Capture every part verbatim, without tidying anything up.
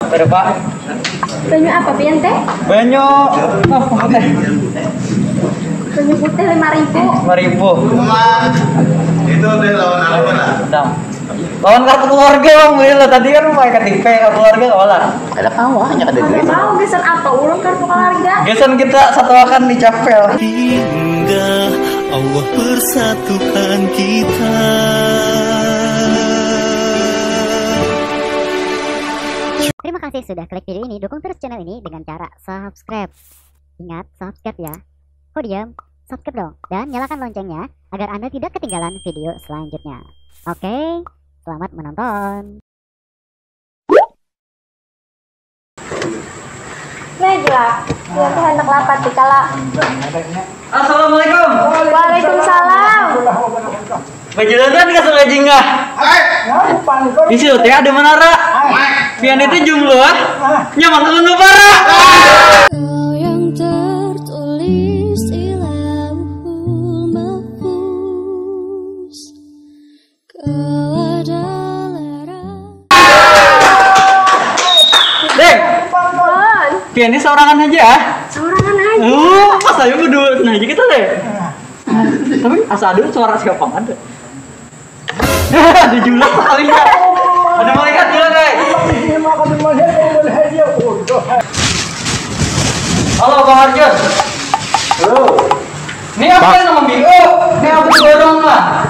Ada, Pak. Banyu apa, pian, teh? Banyu, oh, apa teh? Banyu putih lima ribu. Lima ribu. Cuma itu teh lawan apa lah? Lawan kartu keluarga, Bang, beli lah. Tadi kan pakai K T P, kartu keluarga kawa lah. Ada kawa, hanya ada duit. Tahu gasan apa ulun kartu keluarga? Gasan kita satu akan dicapel. Hingga Allah persatukan kita. Terima kasih sudah klik video ini. Dukung terus channel ini dengan cara subscribe. Ingat, subscribe ya. Kok diam? Subscribe dong. Dan nyalakan loncengnya agar Anda tidak ketinggalan video selanjutnya. Oke, selamat menonton. Nah, gila. Gila tuh hendak lapar dikala. Assalamualaikum. Waalaikumsalam. Bajalanan ka Sungai Jingah. Di situ teh ada menara. Pian itu jomblo, ah? Nyaman sama para. Kau yang tertulis di Lauhul Mahfuz. Kau adalah ra- Dek, Bon, pian ini seorangan aja, ah? Seorangan aja. Oh, pas saya berdua, nah aja kita deh. Tapi asa ada suara siapa ada. Dijulak sekali ya. Ada malaikat juga, guys. Ini mah kada melihat, boleh aja, bodoh. Halo, Bang Arjun. Halo. Ini apa yang ngambil? Oh, ini apa dorong lah?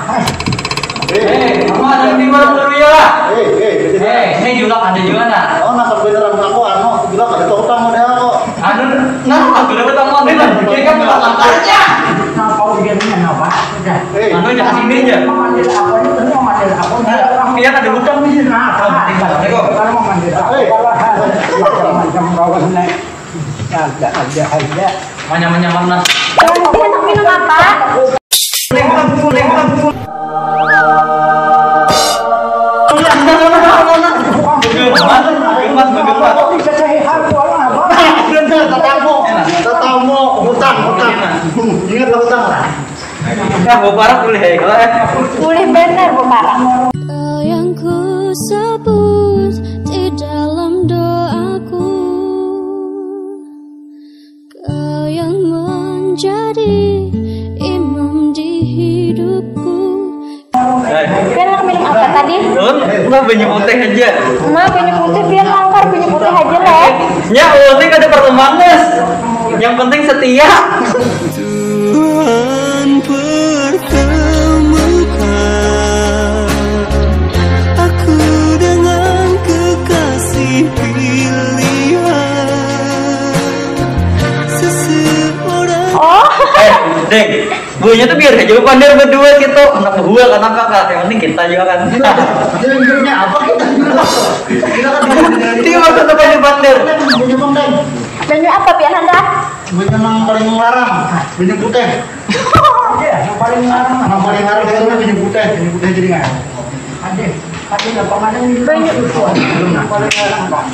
Eh, apa ada di warung dulu ya? Eh, eh, eh, ini juga ada juga, nah. Oh, nah, beneran aku, anu, aku bilang ada tukang model kok. Anu, nah, aku dapat tamu anu, nah, dia kan tukang tanya. Nah, kalau dia ini kenapa? Udah. Eh. Anu, jangan sini aja. Memanggil apa ini? Terus memanggil apa? Nah, dia ada utang nih. Nah, apa? Assalamualaikum. Kalau memanggil apa? Eh. Kalau macam-macam kawan, nih. Ada, ada, ada. Manyam-manyam, nah. Minum apa? Tetamu, tetamu, hutang, hutang. Ingat lah hutang lah. Nah, baparak boleh ya, kalau, eh. Boleh benar baparak. Kau yang ku sebut di dalam doaku. Kau yang menjadi imam di hidupku. Eh. Pian handak minum apa tadi? Hah? Nah, banyu putih aja. Nah, banyu putih, pian langkar banyu putih aja, leh. Nya, ulun kada perlu manis. Yang penting setia. Tuhan pertemukan aku dengan kekasih pilihan. Seseorang. Oh. Eh, Dek, buahnya tuh biar aja lu pander berdua gitu. Anak buah, anak kakak, yang penting kita juga kan. Jadi hidupnya apa kita? Kita kan tidak. Ini maksudnya banyu pander. Banyu pander. Banyu apa, pian handak? Banyu nang paling larang, banyu putih. Iya, yang paling larang. Yang paling larang itu banyu putih, banyu putih jadi nggak? Ada, ada yang paling larang itu banyu putih. Yang paling larang apa?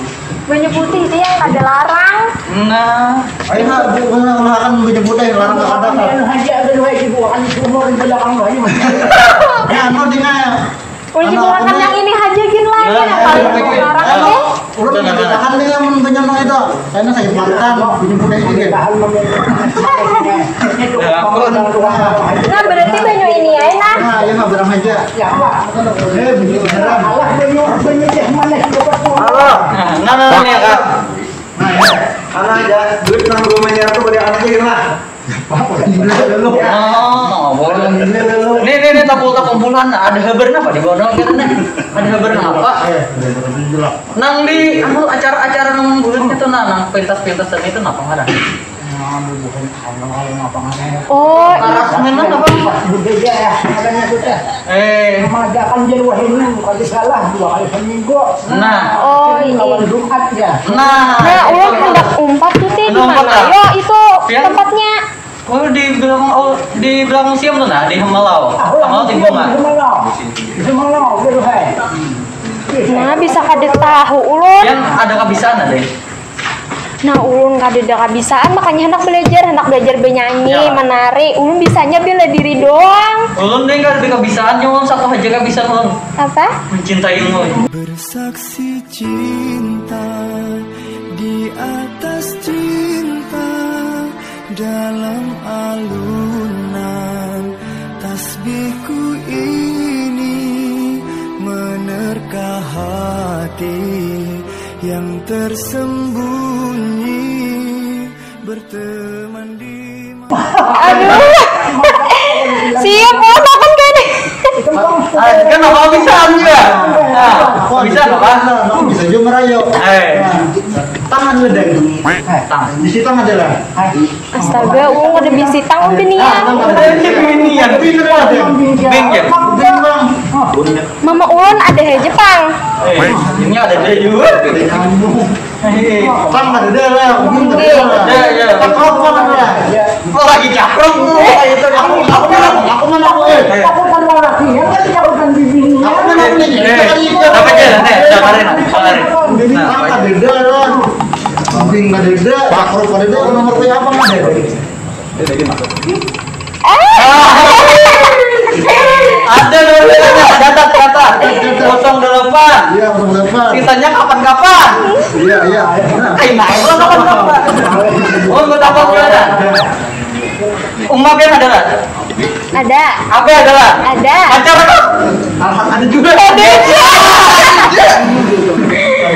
Banyu putih itu yang kada larang. Nah. Ayo, nah, bu, nah, nah, kan banyu putih larang nggak ada, kan? Yang haji ada dua ibu, kan sumur di belakang banyu. Ya, anu, dina. Ulun juga makan yang ini haja gin lah, ya, yang paling larang deh. Ulun tahan deh, mun banyu nang itu. Karena sakit mata, banyu putih juga. Ya ampun. Nah, berarti banyu ini ya, nah. Nah, ya, nah, barang aja. Ya, apa? Eh, banyu beneran. Alah, banyu, banyu teh mana sih dapat? Halo. Nah, nah, nah, ya, Kak. Nah, ya. Anak aja, duit enam puluh miliar tuh pada anaknya gimana? Oh, boleh. Nih, nih, nih, tampul, tampul bulan. Ada habar apa di bawah kita nih? Ada habar apa? Nang di, anu, acara-acara nang bulan itu, nah, nang pentas-pentas tadi itu napa ngaran? Oh, iya. Harassment apa? Budaya ya, makanya itu teh. Eh. Mengadakan jalur ini, kalau salah, dua kali seminggu. Nah. Oh, iya. Lawan Jumat ya. Nah. Nah, ulun hendak umpat tuh, teh, di mana? Yo, itu tempatnya. Oh, di belakang, oh, di belakang museum tuh, nah, di Hemalau. Hemalau Timbangan. Hemalau, gitu, hai. Nah, bisa kada tahu ulun. Yang ada kabisaan ada. Nah, ulun kadada kabisaan, makanya hendak belajar, hendak belajar benyanyi, menari. Ulun bisanya bela diri doang. Ulun deh kada ada kabisaan, cuma satu aja kabisaan ulun. Apa? Mencintai ulun. Bersaksi cinta. Yang tersembunyi berteman di Aduh. Siap, oh, makan kayak ini. Kan apa bisa juga? Nah, bisa apa? Bisa juga merayu. Eh, Tangan lu dari tangan. Di situ ada lah. Astaga, ulun kada bisi tangan binian. Ini yang pinter ada. Beng ya. Mama ulun ada haja pang. Eh, ini ada dia juga. Bang ada dia lah. Ya, ya. Apa lah? Oh, lagi capruk tuh. Itu aku, aku mana, aku mana aku. Eh, Aku kan lelaki yang kan jauh kan bibinya. Eh, apa aja? Nih, dengerin, dengerin. Nah, Bang ada dia lah. Bing ada dia. Makro ada dia. Nomor apa? Ada dia. ada dulu, ada, catat, catat. Kosong delapan. Iya, nomor apa? Sisanya kapan-kapan. Iya, iya. Nah, Ay, nah, itu kapan-kapan. Oh, mau tambah juara. Uma kan ada lah. Ada. Apa ada lah? Ada. Pacar apa? ada juga. Ada.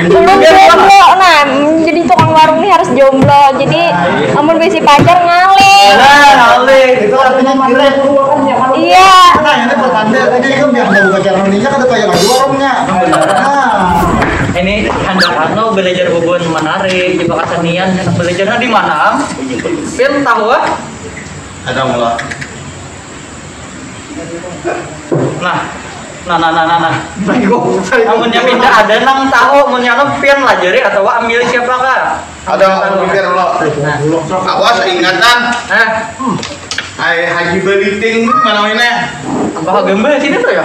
Belum jomblo, nah, jadi tukang warung nih harus jomblo. Jadi amun bisi pacar ngalih. Nah, ngalih. Itu artinya kira. Iya. Nah, ini pertanda. Jadi kan biar mau pacaran ini kan ada kayak lagi warungnya. Nah. Ini handak anu belajar bubuhan menarik di kesenian, belajarnya di mana? Am? Pian tahu ah? Ada mulai. Nah, nah, nah, nah, nah, nah. Amunnya pindah ada nang tahu, amunnya anu pian lajari atau ambil siapa kah? Ada mikir lo. Apa seingatan? Hah? Hai Haji Baliting mana mainnya? Apa gambar sini tuh ya?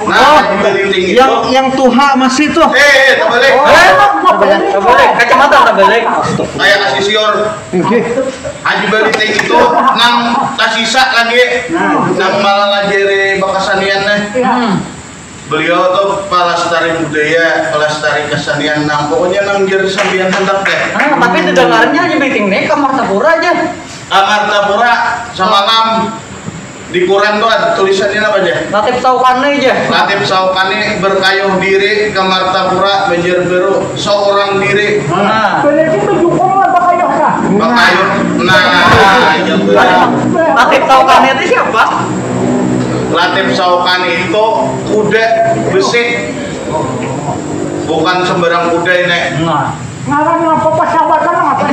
Nah, Haji Baliting itu. Yang yang tuha masih tuh. Eh, eh, terbalik. Hah? Terbalik. Kacamata terbalik. Kayak kasih sior. Haji Baliting itu nang tasisa lagi. Nang malah lajari bakasanian nih. Hmm. Beliau tuh pelestari budaya, pelestari kesenian nang pokoknya nang jadi sambian hendak deh. Ah, tapi didengarnya aja bikin nih ke Martapura aja. Ke Martapura semalam di koran tuh ada tulisannya apa aja? Latif Saukane aja. Latif Saukane berkayuh diri ke Martapura Banjarbaru seorang diri. Nah, Berkayuh. Nah, iya benar. Latif Saukane itu siapa? Latif Saukane itu kuda besi. Bukan sembarang kuda ini. Nah, Ngaran apa pesawat kan apa?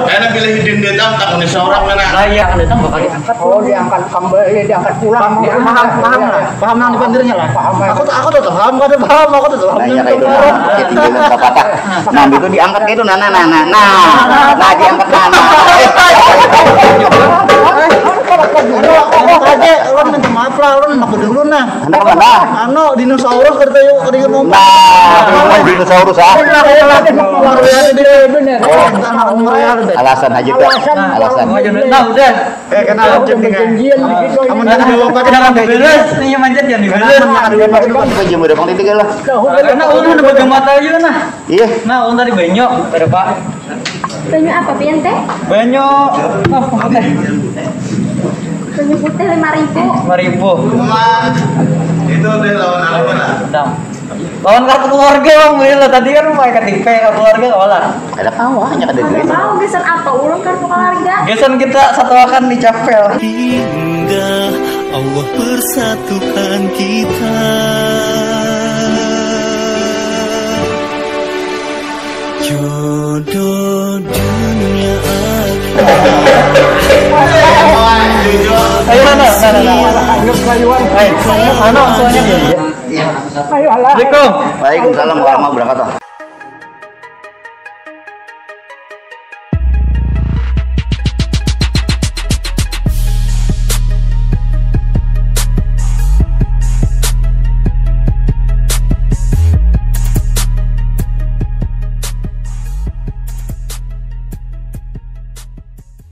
Enak pilih hidin dia tangkap nih seorang mana? Lah iya, kan datang bakal diangkat. Oh, diangkat kembali, diangkat pulang. Paham, paham lah. Paham nang dipandirnya lah. Paham, paham. Aku tak, aku tak paham, kada paham, aku tak paham. Nah, ya kayak itu nah. Kayak tinggal yang patah. Nah, itu diangkat kayak itu nah nah nah nah. Nah, nah diangkat nah nah. Aja, ulun minta maaf lah, ulun nak dulu nah. Anak mana? Anu, dinosaurus kada tahu kada ingat mau. Nah, dinosaurus ah. Luar biasa deh. Bener. Anak real deh. Alasan aja tuh. Alasan. Nah, udah. Eh, kenal aja nih kan. Janjian di situ. Kamu jangan bawa pakai Jangan diberes, nih manjat jangan diberes. Apa aja mau dapat itu kan lah. Karena ulun udah pegang mata aja nah. Iya. Nah, ulun tadi banyak, ada Pak. Banyak apa pian teh? Banyak. Oh, apa teh? Banyak putih lima ribu. Lima ribu. Cuma itu deh lawan apa lah? Nah. Lawan kartu keluarga bang, beli lah tadi kan pakai K T P kartu keluarga kalah. Ada kawanya ada duit. Mau geser apa ulun kartu keluarga? Gesan kita satuakan di Capel. Hingga Allah persatukan kita. Jodoh dunia akhirat. Ayo, nah, nah, nah, nah. Ayo, anu, tuanya. Ayo lah. Assalamualaikum. Waalaikumsalam warahmatullahi wabarakatuh.